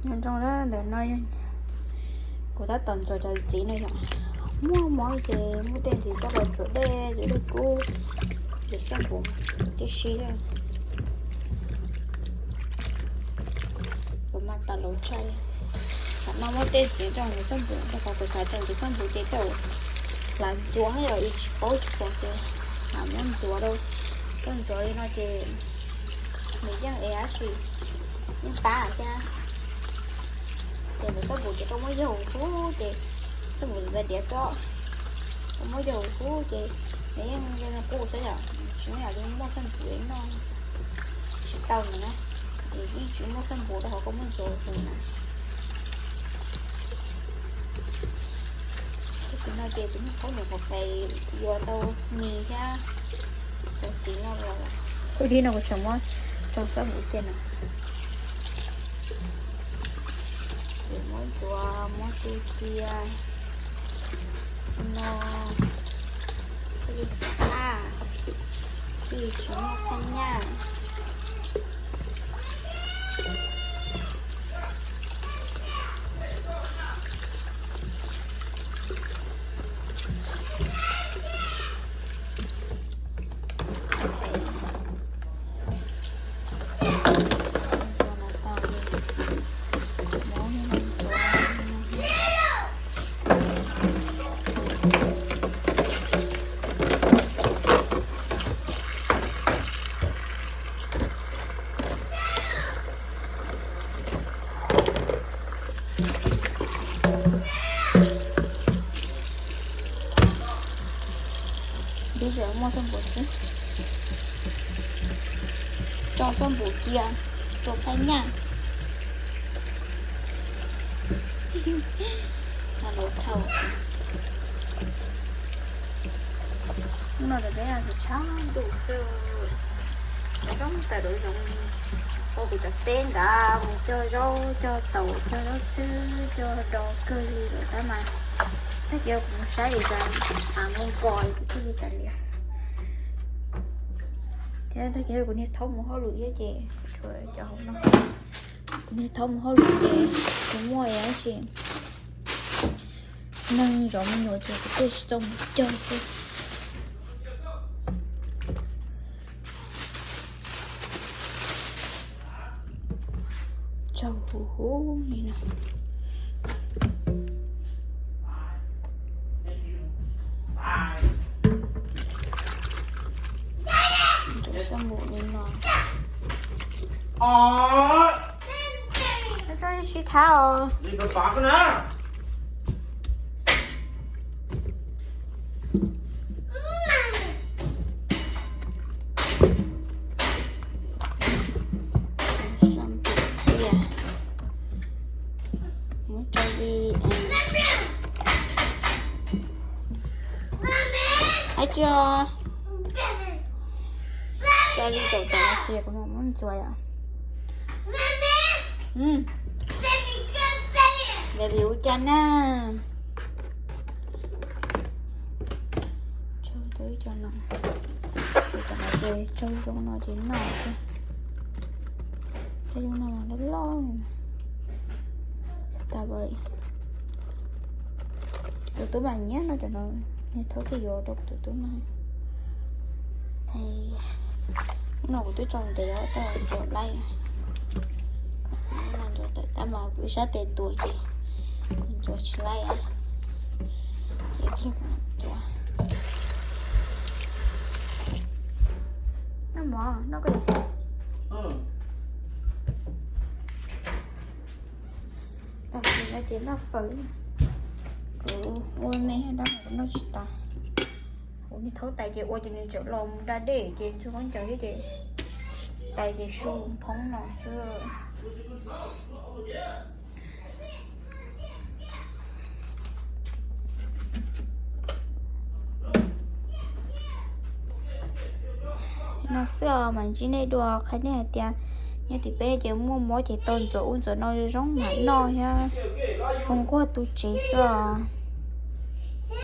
Nyob zoo na, ntawm no yog kuv tab tom ntxuav cov ntxiv no yom. Muaj mob ces muaj tej ntxiv coj los ntxuav dej, ntxuav dej kub, ntxuav xab npum tib si. Kuv mas tas laus tshaj. Tam no muab tej ntxiv rau ntxuav xab npum, rau qhov kuv xav rau ntxuav xab npum ces coj hlav ntxuav los tsis paub tsis pom ces mam muab ntxuav rau. Coj ntxuav li no ces nws yeej es dab tsi, yeej pab thiab. Ces ntxuav xab npum ces rau muab yaug huv ces xab npum ntxuav diav tso, rau muab yaug huv ces nws yeej zoo zoo kub xwb yom. Tsis muaj yam li muaj xab npum noj tsis tau no na. Ces yeej tsis muaj xab npum rau qhov koj muab ntxuav huv na. Tab sis no ces kuv nyuam qhuav nyuam qhuav pais yuav tau mis thiab cov ntxiv no los. Ib hnub no kuv tseem muab tso xab npum cia no. Ces muab ntxuav muab tu cia no, thiaj li xav qab, thiaj li tsis muaj phaj nyaj. Ntxuav muaj xab npum xwb, tso xab npum cia, tua phaj nyaj. Hnub no peb tshab ntuj xwb, zoo tawm rau zoov, ua kuv cov teb nkav mus cog zaub cog taum cog zaub xwb cog do kawg li lawm tab mas. Tag kis kuv mus saib li cas, av nkaus nkaus kuv thiaj li tas li. Thiab tag kis kuv niag thaub mus hauj lwm thiab ces tshuav cov hauv no. Kuv niag thaub mus hauj lwm ces kuv muaj ib yam dab tsi neeg zov me nyuam ces kuv thiaj tsis tau mus cog xwb. Tsaug huv huv li no. Ntxuav xab npum li no. Tau sib thab os. Xab npum tiag, muab tso li, hais tsis, tso li kaum tawm no ces kuv mam muab ntxuav yom. Baby ua cas na? Tsaug tau ib co no, ib co no ces tsaug zoo no ces noj xwb. Tej zoo no mas loj loj li no. Strawberry. Tus tub mas nyiam noj cov no, niag thaub thiaj yuav rau kuv tus tub noj. Hnub no kuv twb tso ntev tau ntxuav laij, ntxuav tawm tab mas kuv ib sab tes tuag ces kuv ntxuav tsis laij, ces ntxuav. Noj mov noj koj. Tag kis no ces noj fawm. Kuv ua me tab mas kuv noj tsis tas. Kuv niag thaub tais ces ua ces nws tseem los mus da dej ces ntxhua khaub ncaws thiab ces tais ces su phoob no xwb. No xwb os, mam ntsib nej dua, qhia nej hais tias nyob tim peb no ces muaj mob ces tau ntxuav ub ntxuav no zoo mam noj thiab, ua nquag tu tsev xwb os.